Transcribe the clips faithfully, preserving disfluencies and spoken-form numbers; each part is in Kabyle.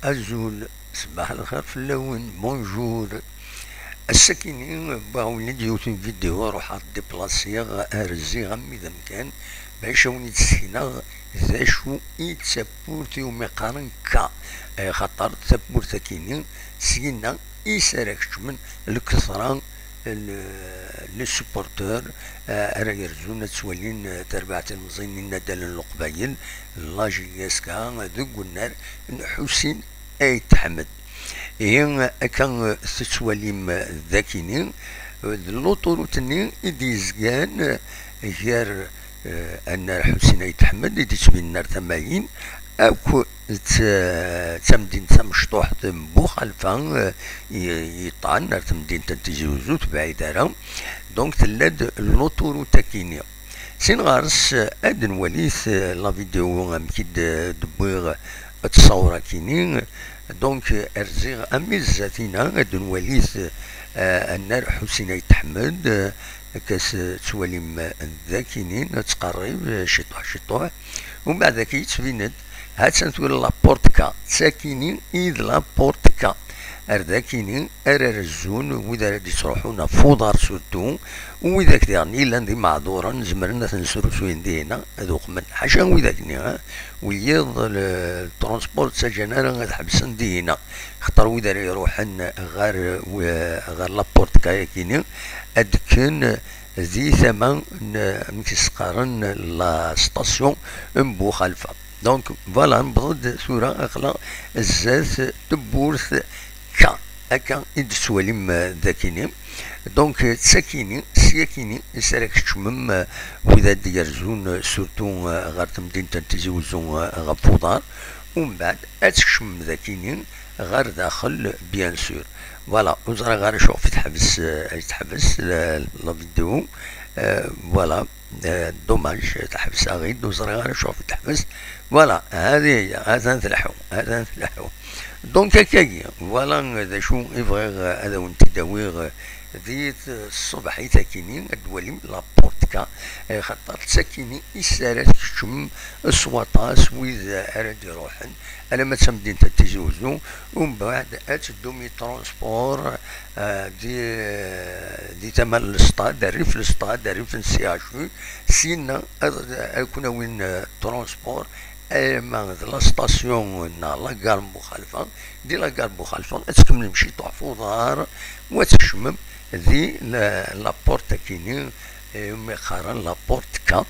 Azul, ṣbaḥ lxir fell-awen, bonjour. Ass-akini wwiɣ-awen-id yiwet n vidéo, ruḥeɣ déplaciɣ, rziɣ armi d amkan bac a wen-id-ssekneɣ d acu i d tawwurt iwumi qqaren K, axaṭer tawwurt-akini syin-a i s ara keččmen lketra n les supporteurs, eh, ara yerzun ad ttwalin, eh, tarbaɛt ilemẓiyen n yinaddalen n Leqbayel, la J S K, deg unnar n Ḥusin Ayt Ḥmed. Ihi, akka, eh, tettwalim, eh, dakini, eh, d l'autoroute-nni i d-yezgan, eh, gar, eh, annar Ḥusin Ayt Ḥmed i d-yettbinen ar tama-in, akk d t-, d tamdint tamecṭuḥt n Buxalfa, eh, i-, yeṭṭan ar temdint n Tizi Uzzu, ur tebɛid ara. Donc, tella-d l'autoroute akini. Sin ɣer-s, eh, ad nwalit, eh, la vidéo amek i d-, d-wwiɣ, eh, ttṣawra-kini. Donc, eh, rziɣ am zzatina, ad nwalit, eh, annar Ḥusin Ayt Ḥmed, eh, akka s-, ttwalim, eh, dakini, nettqerrib, eh, ciṭuḥ, ciṭuḥ. Umbeɛd akka yettbin-d, ha-tt-an tura la porte K, d takini i d la porte K. Ar dakini ara rezzun wid ara d-yettruḥun ɣef uḍar surtout, u widak diɣen yellan d imeɛduren, zemren ad ten-srusuyen dihina, ad uqmen. Ḥaca widak-nni, eh, wiyiḍ, le, le transport ttaǧǧan ara ad ḥebsen dihina. Xaṭer wid ara iruḥen ɣer, ɣer la porte K-akini, ad kken di tama n, amek i s-qqaren, la station n Buxalfa. Donc, voilà, newweḍ-d tura aql-aɣ zdat tewwurt K. Akka i d-tettwalim, eh, dakini. Donc, eh, d takini, s yakini, i s ara keččmem, eh, wid ad d-yerzun, eh, surtout, eh, ɣer temdint n Tizi Uzzu, eh, ɣef uḍar. Umbeɛd, ad tkecmem dakini ɣer daxel, bien sûr. Voilà, ur ẓriɣ ara acu ɣef teḥbes, eh, ay teḥbes la, la vidéo. Eh, voilà. Eh, dommage, teḥbes-aɣ-id, ur ẓriɣ ara acu ɣef teḥbes. Voilà, hadi, atan tleḥḥu, atan tleḥḥu. Donc, akkagi, voilà d acu i bɣiɣ, eh, ad awen-t-id-awiɣ, eh, di tṣebḥit-akini, ad d-twalim la porte K, eh, xaṭer d takini i s ara tkeččem s waṭas wid ara d-iruḥen, alamma d tamdint n Tizi Uzzu, umbeɛd ad teddum i transport, eh, di, di tama n lestad, rrif n lestad, rrif n C H U, syin ad, ad kun-awin, eh, transport, alamma d la station neɣ la gare n Buxalfa, di la gare n Buxalfa ad tkemmlem ciṭuḥ f uḍar, u ad tkecmem di la, la porte-akini, eh, umi qqaren la porte K.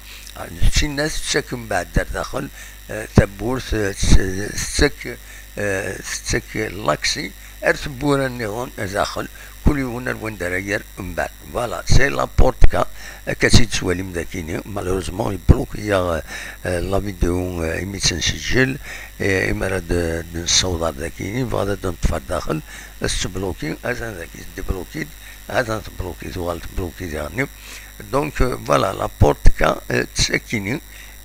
Syin ad tettak mbeɛd ar daxel, eh, tawwurt, eh, ts-, tettak, eh, tettak l'accès ar tewwura nniḍen daxel, kul yiwen ar wanda ara yerr mbeɛd. Voilà, c'est la porte K, akka tt-id-tettwalim dakini. Malheureusement, yebluki-yaɣ, eh, la vidéo, eh, imi tt-nseǧǧel, eh, imi ara d-, d-nessaweḍ ar dakini, bɣiɣ ad d-neṭṭef ar daxel, ad tettbluki, atan daki, tebluki-d, atan tebluki, tuɣal tebluki diɣenni. Donc, euh, voilà, la porte K, euh, d takini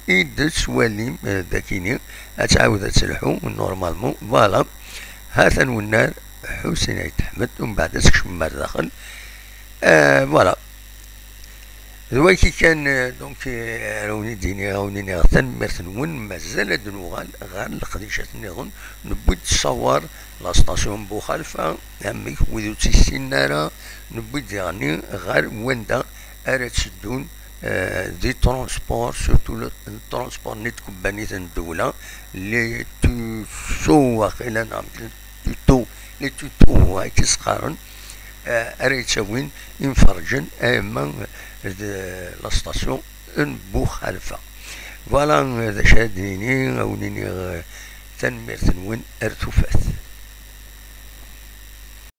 i d-tettwalim, euh, dakini, ad tɛawed ad telḥu, normalement, voilà. Hatan wennar, Ḥusin Ayt Ḥmed, umbeɛd ad tkecmem ar daxel. Euh, voilà. D wagi kan, euh, donc, euh, ara wen-id-iniɣ, ara wen-iniɣ tanemmirt-nwen, mazal ad nuɣal ɣer leqdicat nniḍen, newwi-d ttṣawar, la station n Buxalfa, amek wid ur tt-issinen ara, newwi-d diɣenni ɣer wanda ara tteddun, euh, di transport, surtout le, le transport n tkebbanit n ddewla, les tutos, waqila, neɣ tuto, les tutos, akken i s-qqaren, eh, ara yettawin imferrǧen, ama d la station n Buxalfa. Voilà, eh, d acu ara d-nini, ad wen-iniɣ, eh, tanemmirt-nwen, ar tufat.